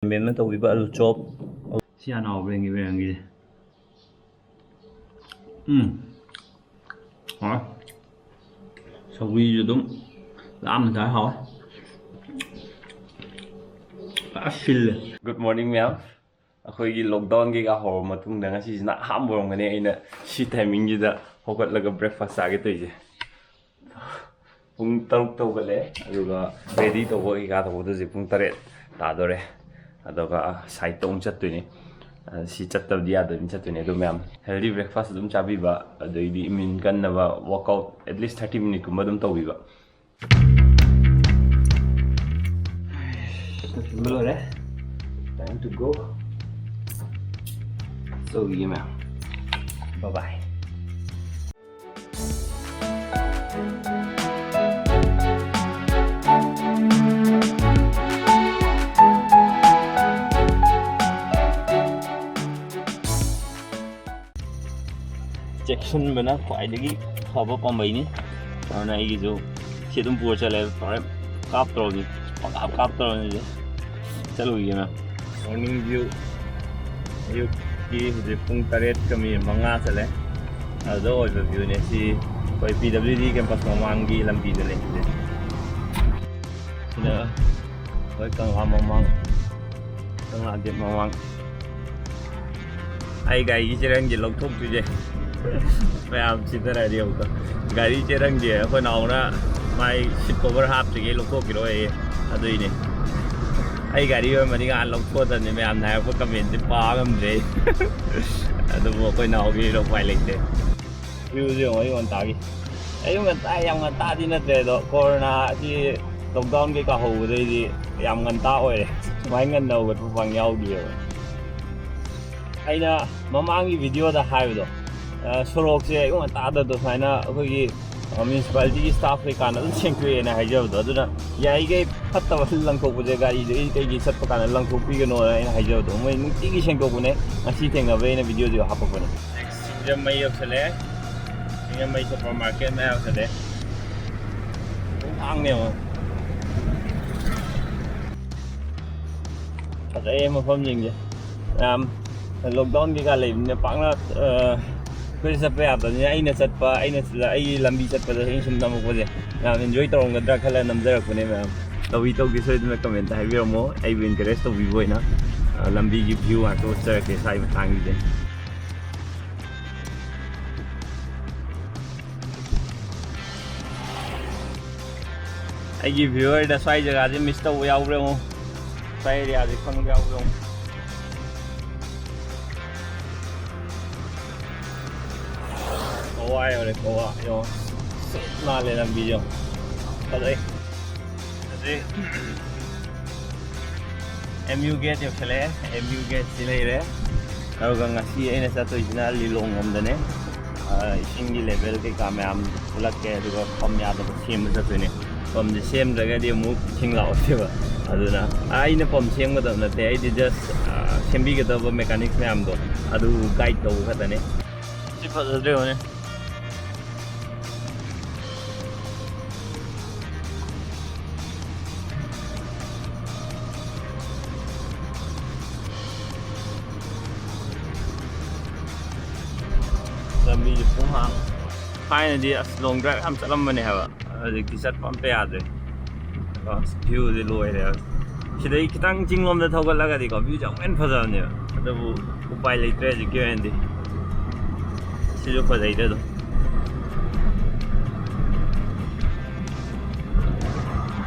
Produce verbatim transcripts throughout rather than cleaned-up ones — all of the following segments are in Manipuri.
ꯃꯦꯝꯅ ꯇꯧꯕꯤꯕ ꯑꯂꯨ ꯆꯣꯞ꯫ ꯁꯤ ꯍꯥꯟꯅ ꯍꯥꯎꯕ꯭ꯔꯥ ꯌꯦꯡꯒꯦ, ꯌꯦꯡꯒꯦ꯫ ꯎꯝ꯫ ꯍꯥꯎꯋꯦ꯫ ꯁꯧꯒ꯭ꯔꯤꯁꯨ ꯑꯗꯨꯝ ꯂꯥꯝꯅ ꯆꯥꯏ, ꯍꯥꯎꯋꯦ꯫ ꯑꯁ, ꯁꯤꯜꯂꯦ꯫ Good morning, ꯃꯌꯥꯝ꯫ ꯑꯩꯈꯣꯏꯒꯤ lockdown ꯀꯩꯀꯥ ꯍꯧꯔꯕ ꯃꯇꯨꯡꯗ ꯉꯁꯤꯁꯤꯅ ꯑꯍꯥꯟꯕ ꯑꯣꯏꯔꯝꯒꯅꯤ ꯑꯩꯅ ꯁꯤ timingꯁꯤꯗ ꯍꯧꯒꯠꯂꯒ breakfast ꯆꯥꯒꯦ ꯇꯧꯔꯤꯁꯦ꯫ ꯄꯨꯡ ꯇꯔꯨꯛꯇ ꯍꯧꯒꯠꯂꯦ, ꯑꯗꯨꯒ ready ꯇꯧꯕ ꯀꯩꯀꯥ ꯇꯧꯕꯗ ꯍꯧꯖꯤꯛ ꯄꯨꯡ ꯇꯔꯦꯠ ꯇꯥꯗꯣꯔꯦ꯫ ꯑꯗꯨꯒ siteꯇ ꯑꯃꯨꯛ ꯆꯠꯇꯣꯏꯅꯦ꯫ ꯑ, ꯁꯤ ꯆꯠꯇꯕꯗꯤ ꯌꯥꯗꯕꯅꯤꯅ ꯆꯠꯇꯣꯏꯅꯦ꯫ ꯑꯗꯨ ꯃꯌꯥꯝ healthy breakfast ꯑꯗꯨꯝ ꯆꯥꯕꯤꯕ, ꯑꯗꯩꯗꯤ immune ꯀꯟꯅꯕ workout at least thirty minuteꯀꯨꯝꯕ ꯑꯗꯨꯝ ꯇꯧꯕꯤꯕ꯫ ꯂꯣꯏꯁꯤꯟꯕ ꯂꯣꯏꯔꯦ꯫ Time to go. ꯆꯧꯁꯤꯒꯦ ꯃꯌꯥꯝ꯫ Bye bye. ꯆꯦꯛꯁꯤꯟꯕꯅ ꯈ꯭ꯋꯥꯏꯗꯒꯤ ꯐꯕ ꯄꯥꯝꯕꯩꯅꯤ꯫ ꯑꯗꯨꯅ ꯑꯩꯒꯤꯁꯨ ꯁꯤ ꯑꯗꯨꯝ ꯄꯨꯔ ꯆꯠꯂꯦ꯫ ꯐꯔꯦ, ꯀꯥꯞꯇꯧꯔꯕꯅꯤ, ꯄꯪꯀꯥꯞ ꯀꯥꯞꯇꯧꯔꯕꯅꯤ꯫ ꯆꯠꯂꯨꯈꯤꯒꯦ ꯃꯌꯥꯝ꯫ Morning view꯫ ꯑꯌꯨꯛꯀꯤ ꯍꯧꯖꯤꯛ ꯄꯨꯡ ꯇꯔꯦꯠꯀ minute ꯃꯉꯥ ꯆꯠꯂꯦ꯫ ꯑꯗꯨꯗ ꯑꯣꯏꯕ viewꯅꯦ ꯁꯤ꯫ ꯑꯩꯈꯣꯏ P W D campus ꯃꯃꯥꯡꯒꯤ ꯂꯝꯕꯤꯗꯨꯅꯦ ꯁꯤꯁꯦ꯫ ꯁꯤꯗ ꯑꯩꯈꯣꯏ ꯀꯪꯂꯥ ꯃꯃꯥꯡ, ꯀꯪꯂꯥ gate ꯃꯃꯥꯡ꯫ ꯑꯩ ꯒꯥꯔꯤꯒꯤ ꯆꯦꯔꯪꯁꯦ ꯂꯧꯊꯣꯛꯇꯣꯏꯁꯦ꯫ ꯃꯌꯥꯝ ꯁꯤꯗꯔꯗꯤ ꯑꯃꯨꯛꯀ ꯒꯥꯔꯤ ꯆꯦꯔꯪꯁꯦ ꯑꯩꯈꯣꯏ ꯅꯥꯎꯅ ꯃꯥꯏ seat cover ꯍꯥꯞꯇ꯭ꯔꯤꯉꯩ ꯂꯧꯊꯣꯛꯈꯤꯔꯣꯏꯌꯦ꯫ ꯑꯗꯨꯏꯅꯦ꯫ ꯑꯩ ꯒꯥꯔꯤ ꯑꯣꯏꯔꯝꯃꯗꯤ ꯉꯍꯥꯟ ꯂꯧꯊꯣꯛꯑꯗꯕꯅꯤ꯫ ꯃꯌꯥꯝꯅ ꯍꯥꯏꯔꯛꯄ commentꯁꯦ ꯄꯥ ꯉꯝꯗ꯭ꯔꯦ ꯑꯩ꯫ ꯑꯗꯨꯕꯨ ꯑꯩꯈꯣꯏ ꯅꯥꯎꯒꯤꯗꯣ ꯎꯄꯥꯏ ꯂꯩꯇꯦ꯫ Viewꯁꯦ ꯌꯦꯡꯉꯣ ꯑꯌꯨꯛ ꯉꯟꯇꯥꯒꯤ꯫ ꯑꯌꯨꯛ ꯉꯟꯇꯥ ꯌꯥꯝ ꯉꯟꯇꯥꯗꯤ ꯅꯠꯇ꯭ꯔꯦ ꯑꯗꯣ, corona ꯁꯤ lockdown ꯀꯩꯀꯥ ꯍꯧꯕꯗꯩꯗꯤ ꯌꯥꯝ ꯉꯟꯇꯥ ꯑꯣꯏꯔꯦ꯫ ꯁꯨꯃꯥꯏꯅ ꯉꯟꯅ ꯍꯧꯒꯠꯄ ꯄꯥꯡ ꯌꯥꯎꯗ꯭ꯔꯤꯑꯕ꯫ ꯑꯩꯅ ꯃꯃꯥꯡꯒꯤ videoꯗ ꯍꯥꯏꯕꯗꯣ, ꯑ, ꯁꯣꯔꯣꯛꯁꯦ ꯑꯌꯨꯛ ꯉꯟꯇꯥꯗ ꯑꯗꯨꯃꯥꯏꯅ ꯑꯩꯈꯣꯏꯒꯤ, ꯑ, municipalityꯒꯤ staff ꯀꯩꯀꯥꯅ ꯑꯗꯨꯝ ꯁꯦꯡꯇꯣꯛꯑꯦꯅ ꯍꯥꯏꯖꯕꯗꯣ, ꯑꯗꯨꯅ ꯌꯥꯔꯤꯈꯩ ꯐꯠꯇꯕ ꯂꯪꯊꯣꯛꯄꯁꯦ ꯒꯥꯔꯤꯗꯒꯤ ꯀꯩꯒꯤ ꯆꯠꯄ ꯀꯥꯟꯗ ꯂꯪꯊꯣꯛꯄꯤꯒꯅꯣꯅ ꯑꯩꯅ ꯍꯥꯏꯖꯕꯗꯣ, ꯃꯣꯏ ꯅꯨꯡꯇꯤꯒꯤ ꯁꯦꯡꯗꯣꯛꯄꯅꯦ꯫ ꯉꯁꯤ ꯊꯦꯡꯅꯕꯩ ꯑꯩꯅ videoꯁꯦ ꯍꯥꯄꯛꯄꯅꯦ꯫ ꯁꯤꯡꯖꯃꯩ ꯌꯧꯁꯜꯂꯛꯑꯦ꯫ ꯁꯤꯡꯖꯃꯩ supermarket ꯃꯌꯥ ꯌꯧꯁꯜꯂꯛꯑꯦ꯫ ꯄꯨꯡ ꯍꯥꯡꯅꯦ ꯌꯦꯡꯉꯣ꯫ ꯐꯖꯩꯌꯦ ꯃꯐꯝꯁꯤꯡꯁꯦ꯫ ꯃꯌꯥꯝ lockdown ꯀꯩꯀꯥ ꯂꯩꯕꯅꯤꯅ ꯄꯥꯛꯅ, ꯑ, ꯑꯩꯈꯣꯏ ꯆꯠꯄ ꯌꯥꯗꯕꯅꯤꯅ ꯑꯩꯅ ꯆꯠꯄ, ꯑꯩꯅ ꯁꯤꯗ ꯑꯩꯒꯤ ꯂꯝꯕꯤ ꯆꯠꯄꯗ ꯑꯩꯅ ꯁꯨꯝ ꯅꯝꯃꯛꯄꯁꯦ ꯃꯌꯥꯝ enjoy ꯇꯧꯔꯝꯒꯗ꯭ꯔꯥ ꯈꯜꯂ ꯅꯝꯖꯔꯛꯄꯅꯦ ꯃꯌꯥꯝ꯫ ꯇꯧꯏ ꯇꯧꯗꯦ ꯁꯣꯏꯗꯅ comment ꯍꯥꯏꯕꯤꯔꯝꯃꯣ, ꯑꯩꯕꯨ encourage ꯇꯧꯕꯤꯕ ꯑꯣꯏꯅ꯫ ꯑ, ꯂꯝꯕꯤꯒꯤ view ꯉꯥꯛꯇ ꯎꯠꯆꯔꯛꯀꯦ ꯁ꯭ꯋꯥꯏ ꯃꯇꯥꯡꯒꯤꯁꯦ꯫ ꯑꯩꯒꯤ viewerꯗ ꯁ꯭ꯋꯥꯏ ꯖꯒꯥꯁꯦ miss ꯇꯧꯕ ꯌꯥꯎꯕ꯭ꯔꯥ ꯌꯦꯡꯉꯣ꯫ ꯁ꯭ꯋꯥꯏ areaꯁꯦ ꯈꯪꯕ ꯌꯥꯎꯕ꯭ꯔꯥ ꯌꯦꯡꯉꯣ꯫ ꯀꯋꯥ ꯌꯧꯔꯦ, ꯀꯋꯥ ꯌꯦꯡꯉꯣ꯫ ꯁꯤꯠ ꯅꯥꯜꯂꯦ ꯂꯝꯕꯤꯁꯦ ꯌꯦꯡꯉꯣ꯫ ꯐꯖꯩ꯫ ꯍꯧꯖꯤꯛ M U gate ꯌꯧꯁꯜꯂꯛꯑꯦ꯫ M U gateꯁꯤ ꯂꯩꯔꯦ꯫ ꯑꯗꯨꯒ ꯉꯁꯤ ꯑꯩꯅ ꯆꯠꯇꯣꯏꯁꯤꯅ ꯂꯤꯂꯣꯡ ꯂꯣꯝꯗꯅꯦ꯫ ꯑ, ꯏꯁꯤꯡꯒꯤ level ꯀꯩꯀꯥ ꯃꯌꯥꯝ ꯎꯠꯂꯛꯀꯦ, ꯑꯗꯨꯒ ꯄꯝ ꯌꯥꯗꯕ ꯁꯦꯝꯕ ꯆꯠꯇꯣꯏꯅꯦ꯫ ꯄꯝꯁꯦ ꯁꯦꯝꯗ꯭ꯔꯒꯗꯤ ꯑꯃꯨꯛ ꯏꯁꯤꯡ ꯂꯥꯛꯑꯣꯏꯕ꯫ ꯑꯗꯨꯅ ꯑꯩꯅ ꯄꯝ ꯁꯦꯝꯒꯗꯕ ꯅꯠꯇꯦ, ꯑꯩꯗꯤ just, ꯑ, ꯁꯦꯝꯕꯤꯒꯗꯕ mechanics ꯃꯌꯥꯝꯗꯣ ꯑꯗꯨ guide ꯇꯧꯕ ꯈꯛꯇꯅꯦ꯫ ꯁꯤ ꯐꯖꯗ꯭ꯔꯣ ꯌꯦꯡꯉꯨꯅꯦ꯫ ꯂꯝꯕꯤꯁꯦ ꯄꯨꯡꯍꯥꯡ꯫ ꯊꯥꯏꯅꯗꯤ ꯑꯁ long drive ꯌꯥꯝ ꯆꯠꯂꯝꯕꯅꯦ ꯍꯥꯏꯕ, ꯍꯧꯖꯤꯛꯇꯤ ꯆꯠꯄ ꯑꯝꯇ ꯌꯥꯗ꯭ꯔꯦ꯫ ꯑꯁ, viewꯁꯦ ꯂꯣꯏꯔꯦ꯫ ꯁꯤꯗꯩ ꯈꯤꯇꯪ ꯆꯤꯡ ꯂꯣꯝꯗ ꯊꯧꯒꯠꯂꯒꯗꯤꯀꯣ viewꯁꯦ ꯑꯃꯨꯛ ꯍꯦꯟꯅ ꯐꯖꯕꯅꯦꯕ, ꯑꯗꯨꯕꯨ ꯎꯄꯥꯏ ꯂꯩꯇ꯭ꯔꯦ ꯍꯧꯖꯤꯛꯀꯤ ꯑꯣꯏꯅꯗꯤ꯫ ꯁꯤꯁꯨ ꯐꯖꯩꯗ ꯑꯗꯨꯝ꯫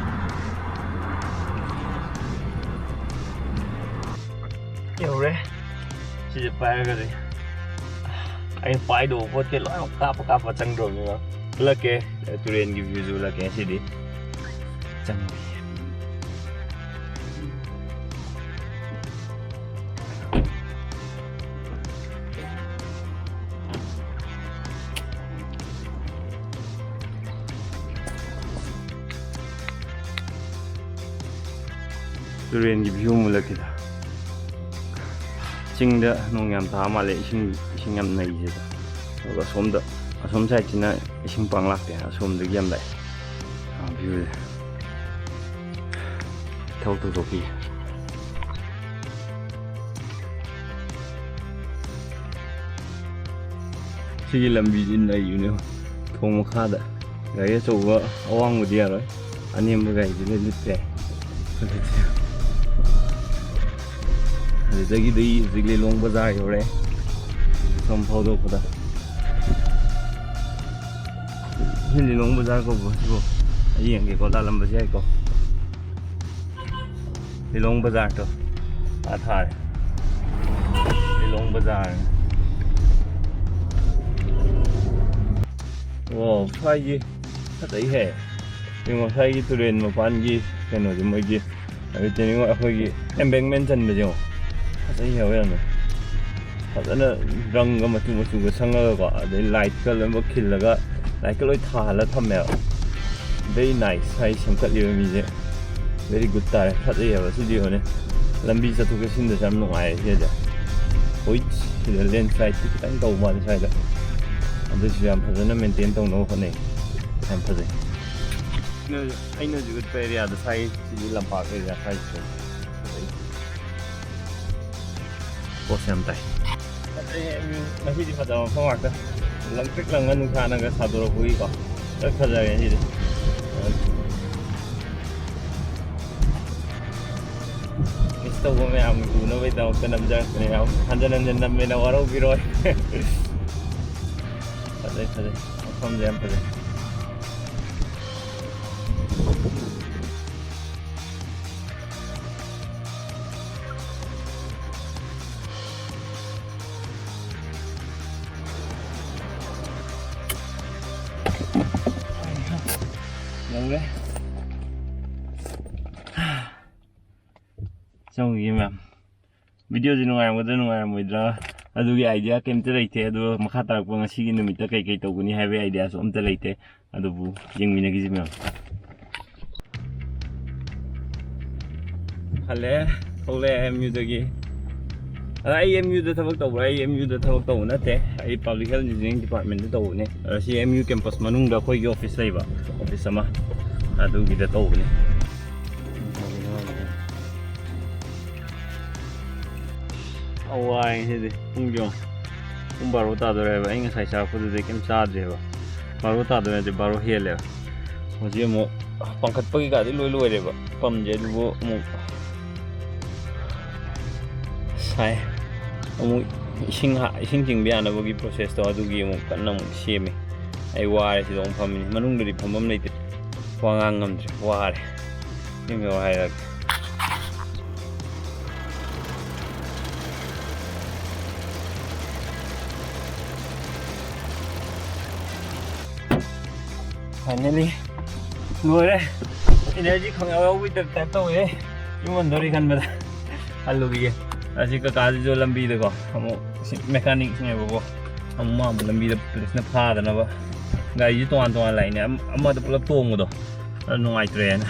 ꯌꯧꯔꯦ꯫ ꯁꯤꯁꯦ ꯄꯥꯏꯔꯒꯗꯤ ꯑꯩꯅ ꯄꯥꯏꯗꯧꯕ ꯄꯣꯠꯀꯤ ꯂꯣꯏꯅꯃꯛ ꯀꯥꯞꯄ ꯀꯥꯞꯄ ꯆꯪꯗ꯭ꯔꯕꯅꯤꯅ ꯎꯠꯂꯛꯀꯦ꯫ ꯇꯨꯔꯦꯟꯒꯤ viewꯁꯨ ꯎꯠꯂꯛꯀꯦ ꯉꯁꯤꯗꯤ꯫ ꯆꯪꯉꯨ꯫ ꯇꯨꯔꯦꯟꯒꯤ view ꯑꯃ ꯎꯠꯂꯛꯀꯦꯗ꯫ ꯆꯤꯡꯗ ꯅꯣꯡ ꯌꯥꯝ ꯇꯥ ꯃꯥꯜꯂꯦ, ꯏꯁꯤꯡ, ꯏꯁꯤꯡ ꯌꯥꯝ ꯅꯩꯁꯤꯗ꯫ ꯑꯗꯨꯒ ꯑꯁꯣꯝꯗ, ꯑꯁꯣꯝ sideꯁꯤꯅ ꯏꯁꯤꯡ ꯄꯥꯡ ꯂꯥꯛꯇꯦ, ꯑꯁꯣꯝꯗꯒꯤ ꯌꯥꯝ ꯂꯥꯛꯑꯦ꯫ ꯑꯥ, viewꯁꯦ꯫ ꯊꯕꯛ ꯇꯧꯊꯣꯛꯈꯤꯒꯦ꯫ ꯁꯤꯒꯤ ꯂꯝꯕꯤꯁꯤ ꯅꯩꯕꯅꯦ꯫ ꯊꯣꯡ ꯃꯈꯥꯗ ꯒꯥꯔꯤ ꯑꯆꯧꯕ ꯑꯋꯥꯡꯕꯗꯤ ꯌꯥꯔꯣꯏ, ꯑꯅꯦꯝꯕ ꯒꯥꯔꯤꯗꯤ ꯂꯣꯏ ꯂꯤꯠꯄ ꯌꯥꯏ꯫ ꯑꯗꯨꯗꯒꯤꯗꯤ ꯍꯧꯖꯤꯛ ꯂꯤꯂꯣꯡ ꯕꯖꯥꯔ ꯌꯧꯔꯦ꯫ ꯁꯨꯝ ꯐꯥꯎꯗꯣꯛꯄꯗ ꯁꯤ ꯂꯤꯂꯣꯡ ꯕꯖꯥꯔ ꯀꯧꯕ꯭ꯔꯣ ꯁꯤꯕꯣ? ꯑꯩ ꯌꯦꯡꯒꯦꯀꯣ, ꯂꯥꯜꯂꯝꯕꯁꯨ ꯌꯥꯏꯀꯣ꯫ ꯂꯤꯂꯣꯡ ꯕꯖꯥꯔꯗꯣ ꯑꯥ ꯊꯥꯔꯦ꯫ ꯂꯤꯂꯣꯡ ꯕꯖꯥꯔ꯫ ꯑꯣ, ꯁ꯭ꯋꯥꯏꯒꯤ ꯐꯖꯩꯍꯦ꯫ ꯌꯦꯡꯉꯣ, ꯁ꯭ꯋꯥꯏꯒꯤ ꯇꯨꯔꯦꯟ ꯃꯄꯥꯟꯒꯤ ꯀꯩꯅꯣꯁꯦ, ꯃꯣꯏꯒꯤ ꯔꯤꯇꯦꯅꯤꯡ ꯋꯥꯜ, ꯑꯩꯈꯣꯏꯒꯤ ꯑꯦꯝꯕꯦꯡꯃꯦꯟ ꯆꯟꯕꯁꯦ ꯌꯦꯡꯉꯣ꯫ ꯐꯖꯩ ꯍꯥꯏꯕ ꯌꯥꯝꯅ꯫ ꯐꯖꯅ ꯔꯪꯒ ꯃꯆꯨ ꯃꯆꯨꯒ ꯁꯪꯉꯒꯀꯣ, ꯑꯗꯩ ꯂꯥꯏꯠꯀ ꯂꯣꯏꯅꯃꯛ ꯈꯤꯜꯂꯒ, ꯂꯥꯏꯠꯀ ꯂꯣꯏ ꯊꯥꯍꯜꯂ ꯊꯝꯃꯦꯕ꯫ Very nice꯫ ꯁ꯭ꯋꯥꯏ ꯁꯦꯝꯒꯠꯂꯤꯕ ꯃꯤꯁꯦ very good ꯇꯥꯔꯦ꯫ ꯐꯖꯩ ꯍꯥꯏꯕ ꯁꯤꯗꯤ꯫ ꯌꯦꯡꯉꯣꯅꯦ, ꯂꯝꯕꯤ ꯆꯠꯊꯣꯛ ꯆꯠꯁꯤꯟꯗꯁꯨ ꯌꯥꯝ ꯅꯨꯡꯉꯥꯏꯔꯦ ꯁꯤꯗ꯫ ꯍꯣꯏ, ꯁꯤꯗ ꯂꯦꯟꯁ꯭ꯂꯥꯏꯗꯇꯤ ꯈꯤꯇꯪ ꯇꯧꯕ ꯃꯥꯜꯂꯦ ꯁ꯭ꯋꯥꯏꯗ꯫ ꯑꯗꯨꯁꯨ ꯌꯥꯝ ꯐꯖꯅ ꯃꯦꯟꯇꯦꯟ ꯇꯧꯅꯕ ꯍꯣꯠꯅꯩ꯫ ꯌꯥꯝ ꯐꯖꯩ꯫ ꯑꯩꯅ ꯍꯧꯖꯤꯛ ꯎꯠꯄ ꯑꯦꯔꯤꯌꯥꯗꯣ ꯁ꯭ꯋꯥꯏ, ꯁꯤꯗꯤ ꯂꯝꯄꯥꯛ ꯑꯦꯔꯤꯌꯥ ꯁ꯭ꯋꯥꯏꯁꯤꯗ꯫ ꯄꯣꯠꯁꯦ ꯌꯥꯝ ꯇꯥꯏ꯫ ꯐꯖꯩ, ꯉꯁꯤꯗꯤ ꯐꯖꯕ ꯃꯐꯝ ꯉꯥꯛꯇ꯫ ꯂꯪꯇ꯭ꯔꯤꯛ ꯂꯪꯉ ꯅꯨꯡꯁꯥꯅꯒ ꯁꯥꯗꯣꯔꯛꯄꯒꯤꯀꯣ꯫ ꯂꯣꯏ ꯐꯖꯔꯦ ꯉꯁꯤꯗꯤ꯫ ꯃꯤꯁ ꯇꯧꯕ ꯃꯌꯥꯝ ꯎꯅꯕꯒꯤꯗꯃꯛꯇ ꯅꯝꯖꯔꯛꯄꯅꯦ꯫ ꯌꯥꯝ ꯍꯟꯖꯟ ꯍꯟꯖꯟ ꯅꯝꯃꯦꯅ ꯋꯥꯔꯧꯕꯤꯔꯣꯏ꯫ ꯐꯖꯩ, ꯐꯖꯩ꯫ ꯃꯐꯝꯁꯦ ꯌꯥꯝ ꯐꯖꯩ꯫ ꯌꯧꯔꯦ꯫ ꯆꯪꯉꯨꯒꯦ ꯃꯌꯥꯝ꯫ ꯚꯤꯗꯤꯑꯣꯁꯤ ꯅꯨꯡꯉꯥꯏꯔꯝꯒꯗ꯭ꯔꯥ ꯅꯨꯡꯉꯥꯏꯔꯝꯃꯣꯏꯗ꯭ꯔꯥ ꯑꯗꯨꯒꯤ ꯑꯥꯏꯗꯤꯌꯥ ꯀꯩꯝꯇ ꯂꯩꯇꯦ꯫ ꯑꯗꯣ ꯃꯈꯥ ꯇꯥꯔꯛꯄ ꯉꯁꯤꯒꯤ ꯅꯨꯃꯤꯠꯇ ꯀꯩ ꯀꯩ ꯇꯧꯒꯅꯤ ꯍꯥꯏꯕꯒꯤ ꯑꯥꯏꯗꯤꯌꯥꯁꯨ ꯑꯝꯇ ꯂꯩꯇꯦ꯫ ꯑꯗꯨꯕꯨ ꯌꯦꯡꯃꯤꯟꯅꯈꯤꯁꯤ ꯃꯌꯥꯝ꯫ ꯍꯜꯂꯛꯑꯦ, ꯊꯣꯛꯂꯛꯑꯦ ꯑꯦꯝ ꯌꯨꯗꯒꯤ꯫ ꯑꯗ ꯑꯩ ꯑꯦꯝ ꯌꯨꯗ ꯊꯕꯛ ꯇꯧꯕ꯭ꯔꯥ? ꯑꯩ ꯑꯦꯝ ꯌꯨꯗ ꯊꯕꯛ ꯇꯧꯕ ꯅꯠꯇꯦ꯫ ꯑꯩ ꯄꯕ꯭ꯂꯤꯛ ꯍꯦꯜꯊ ꯏꯟꯖꯤꯅꯤꯌꯥꯔꯤꯡ ꯗꯤꯄꯥꯔꯠꯃꯦꯟꯇ ꯇꯧꯕꯅꯦ꯫ ꯑꯗ ꯁꯤ ꯑꯦꯝ ꯌꯨ ꯀꯦꯝꯄꯁ ꯃꯅꯨꯡꯗ ꯑꯩꯈꯣꯏꯒꯤ ꯑꯣꯐꯤꯁ ꯂꯩꯕ, ꯑꯣꯐꯤꯁ ꯑꯃ, ꯑꯗꯨꯒꯤꯗ ꯇꯧꯕꯅꯦ꯫ ꯑꯋꯥꯏ ꯁꯤꯗꯤ ꯄꯨꯡ ꯌꯦꯡꯉꯣ꯫ ꯄꯨꯡ ꯕꯥꯔꯣ ꯇꯥꯗꯣꯔꯦꯕ꯫ ꯑꯩ ꯉꯁꯥꯏ ꯆꯥꯔꯛꯄꯗꯨꯗꯩ ꯀꯩꯝ ꯆꯥꯗ꯭ꯔꯦꯕ꯫ ꯕꯥꯔꯣ ꯇꯥꯗꯣꯔꯦ ꯍꯥꯏꯗꯤ ꯕꯥꯔꯣ ꯍꯦꯜꯂꯦꯕ꯫ ꯍꯧꯖꯤꯛ ꯑꯃꯨꯛ ꯄꯥꯡꯈꯠꯄ ꯀꯩꯀꯥꯗꯤ ꯂꯣꯏ ꯂꯣꯏꯔꯦꯕ꯫ ꯄꯝꯁꯦ ꯑꯗꯨꯕꯨ ꯑꯃꯨꯛ ꯁꯥꯏ꯫ ꯑꯃꯨꯛ ꯏꯁꯤꯡ ꯍꯥ-, ꯏꯁꯤꯡ ꯆꯤꯡꯕ ꯌꯥꯅꯕꯒꯤ process ꯇꯣ ꯑꯗꯨꯒꯤ ꯑꯃꯨꯛ ꯀꯟꯅ ꯑꯃꯨꯛ ꯁꯦꯝꯃꯤ꯫ ꯑꯩ ꯋꯥꯔꯦ, ꯁꯤꯗ ꯑꯃꯨꯛ ꯐꯝꯃꯤꯅꯤ꯫ ꯃꯅꯨꯡꯗꯗꯤ ꯐꯝꯐꯝ ꯂꯩꯇꯦ꯫ ꯋꯥ ꯉꯥꯡ ꯉꯝꯗ꯭ꯔꯦ, ꯋꯥꯔꯦ꯫ ꯌꯨꯝ ꯌꯧꯔ ꯍꯥꯏꯔꯒꯦ꯫ Finally ꯂꯣꯏꯔꯦ꯫ Energy ꯈꯪꯌꯥꯎ ꯌꯥꯎꯕꯩ type ꯇꯧꯋꯦ꯫ ꯌꯨꯝ ꯍꯟꯗꯣꯔꯦ ꯈꯟꯕꯗ꯫ ꯍꯜꯂꯨꯈꯤꯒꯦ꯫ ꯑꯁꯤ ꯀꯀꯥꯁꯤꯁꯨ ꯂꯝꯕꯤꯗꯀꯣ ꯑꯃꯨꯛ ꯁꯤ mechanicꯅꯦꯕꯀꯣ꯫ ꯑꯃꯨꯛ ꯃꯥ ꯑꯃꯨꯛ ꯂꯝꯕꯤꯗ policeꯅ ꯐꯥꯗꯅꯕ꯫ ꯒꯥꯔꯤꯁꯤ ꯇꯣꯉꯥꯟ ꯇꯣꯉꯥꯟ ꯂꯥꯛꯏꯅꯦ꯫ ꯑꯝ-, ꯑꯃꯗ ꯄꯨꯂꯞ ꯇꯣꯡꯕꯗꯣ꯫ ꯑꯗꯨ ꯅꯨꯡꯉꯥꯏꯇ꯭ꯔꯦꯅ꯫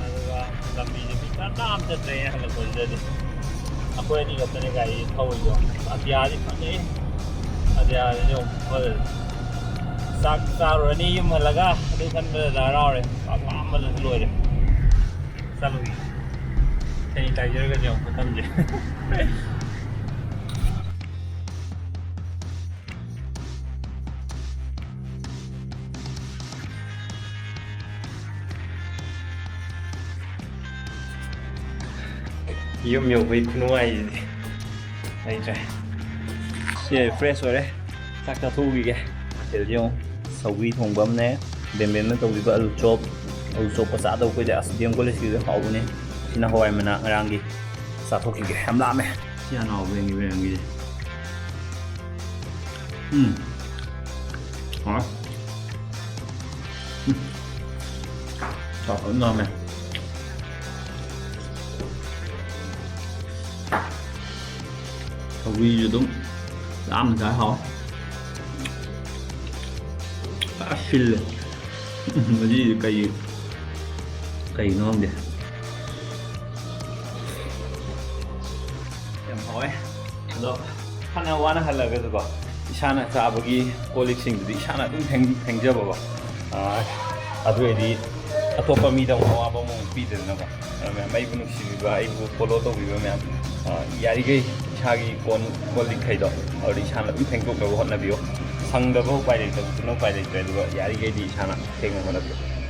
ꯑꯗꯨꯒ ꯂꯝꯕꯤꯁꯦ ꯃꯤ ꯀꯅꯥꯝ ꯆꯠꯇ꯭ꯔꯦ ꯍꯜꯂꯛꯄꯁꯤꯗꯗꯤ꯫ ꯑꯩꯈꯣꯏ ꯑꯅꯤ ꯈꯛꯇꯅꯦ ꯒꯥꯔꯤ ꯊꯧꯔꯤꯗꯣ꯫ ꯑꯇꯤꯌꯥꯗꯤ ꯐꯖꯩ꯫ ꯑꯇꯤꯌꯥꯁꯤꯗꯤ ꯑꯃꯨꯛ ꯐꯖꯩ꯫ ꯆꯥꯛ ꯆꯥꯔꯨꯔꯅꯤ ꯌꯨꯝ ꯍꯜꯂꯒ꯫ ꯑꯗꯨ ꯈꯟꯕꯗ ꯍꯔꯥꯎꯔꯦ꯫ ꯆꯥꯛ ꯂꯥꯝꯕꯗꯁꯨ ꯂꯣꯏꯔꯦ꯫ ꯆꯠꯂꯨꯏ꯫ Sanitizerꯒꯁꯦ ꯑꯃꯨꯛ ꯈꯨꯊꯝꯁꯦ꯫ ꯌꯨꯝ ꯌꯧꯕꯩ ꯈꯨꯅꯨꯡꯉꯥꯏꯁꯤꯗꯤ ꯂꯩꯇ꯭ꯔꯦ꯫ ꯁꯤ fresh ꯑꯣꯏꯔꯦ꯫ ꯆꯥꯛ ꯆꯥꯊꯣꯛꯎꯈꯤꯒꯦ꯫ ꯃꯊꯦꯜꯁꯦ ꯌꯦꯡꯉꯨ꯫ ꯁꯧꯒ꯭ꯔꯤ ꯊꯣꯡꯕ ꯑꯃꯅꯦ, ꯕꯦꯝꯕꯦꯝꯅ ꯇꯧꯕꯤꯕ ꯑꯂꯨ ꯆꯣꯞ꯫ ꯑꯂꯨ ꯆꯣꯞꯀ ꯆꯥꯗꯕ ꯀꯨꯏꯔꯦ꯫ ꯑꯁ, D M Collegeꯀꯤꯗꯣ ꯍꯥꯎꯕꯅꯦ꯫ ꯁꯤꯅ ꯍꯋꯥꯏ ꯃꯅꯥ ꯉꯔꯥꯡꯒꯤ꯫ ꯆꯥꯊꯣꯛꯈꯤꯒꯦ꯫ ꯌꯥꯝ ꯂꯥꯝꯃꯦ꯫ ꯁꯤ ꯍꯥꯟꯅ ꯍꯥꯎꯕ ꯌꯦꯡꯒꯦ ꯕꯦꯝꯕꯦꯝꯒꯤꯁꯦ꯫ ꯎꯝ꯫ ꯍꯥꯎꯋꯦ꯫ ꯎꯝ꯫ ꯆꯥꯎꯈꯠꯅꯔꯝꯃꯦ꯫ ꯁꯧꯒ꯭ꯔꯤꯁꯨ ꯑꯗꯨꯝ ꯌꯥꯝꯅ ꯆꯥꯏ, ꯍꯥꯎꯋꯦ꯫ ꯐꯖꯅ ꯁꯤꯜꯂꯦ꯫ ꯎꯝ, ꯃꯁꯤꯗꯤ ꯀꯩ, ꯀꯩꯅꯣ ꯈꯪꯗꯦ꯫ ꯌꯥꯝ ꯍꯥꯎꯋꯦ꯫ ꯑꯗꯣ ꯐꯅ ꯋꯥꯅ ꯍꯜꯂꯒꯁꯨꯀꯣ, ꯏꯁꯥꯅ ꯆꯥꯕꯒꯤ ꯀꯣꯜ ꯂꯤꯛꯁꯤꯡꯗꯨꯗꯤ ꯏꯁꯥꯅ ꯑꯗꯨꯝ ꯐꯦꯡ-, ꯐꯦꯡꯖꯕꯀꯣ꯫ ꯑꯥ, ꯑꯗꯨ ꯑꯣꯏꯔꯗꯤ ꯑꯇꯣꯞꯄ ꯃꯤꯗ ꯑꯃꯨꯛ ꯑꯋꯥꯕ ꯑꯃꯨꯛ ꯄꯤꯗꯗꯅꯀꯣ꯫ ꯑꯗꯨ ꯃꯌꯥꯝ, ꯑꯩꯕꯨ ꯅꯨꯡꯁꯤꯕꯤꯕ, ꯑꯩꯕꯨ ꯐꯣꯂꯣ ꯇꯧꯕꯤꯕ ꯃꯌꯥꯝ, ꯑ, ꯌꯥꯔꯤꯈꯩ ꯏꯁꯥꯒꯤ ꯀꯣꯟ, ꯀꯣꯜ ꯂꯤꯛꯈꯩꯗꯣ ꯑꯗꯨꯗꯤ ꯏꯁꯥꯅ ꯑꯗꯨꯝ ꯐꯦꯡꯗꯣꯛꯅꯕ ꯍꯣꯠꯅꯕꯤꯌꯨ꯫ ꯁꯪꯗꯕ ꯎꯄꯥꯏ ꯂꯩꯇꯕꯗꯨꯅ ꯎꯄꯥꯏ ꯂꯩꯇ꯭ꯔꯦ, ꯑꯗꯨꯒ ꯌꯥꯔꯤꯈꯩꯗꯤ ꯏꯁꯥꯅ ꯐꯦꯡꯅꯕ ꯍꯣꯠꯅꯕꯤꯌꯨ꯫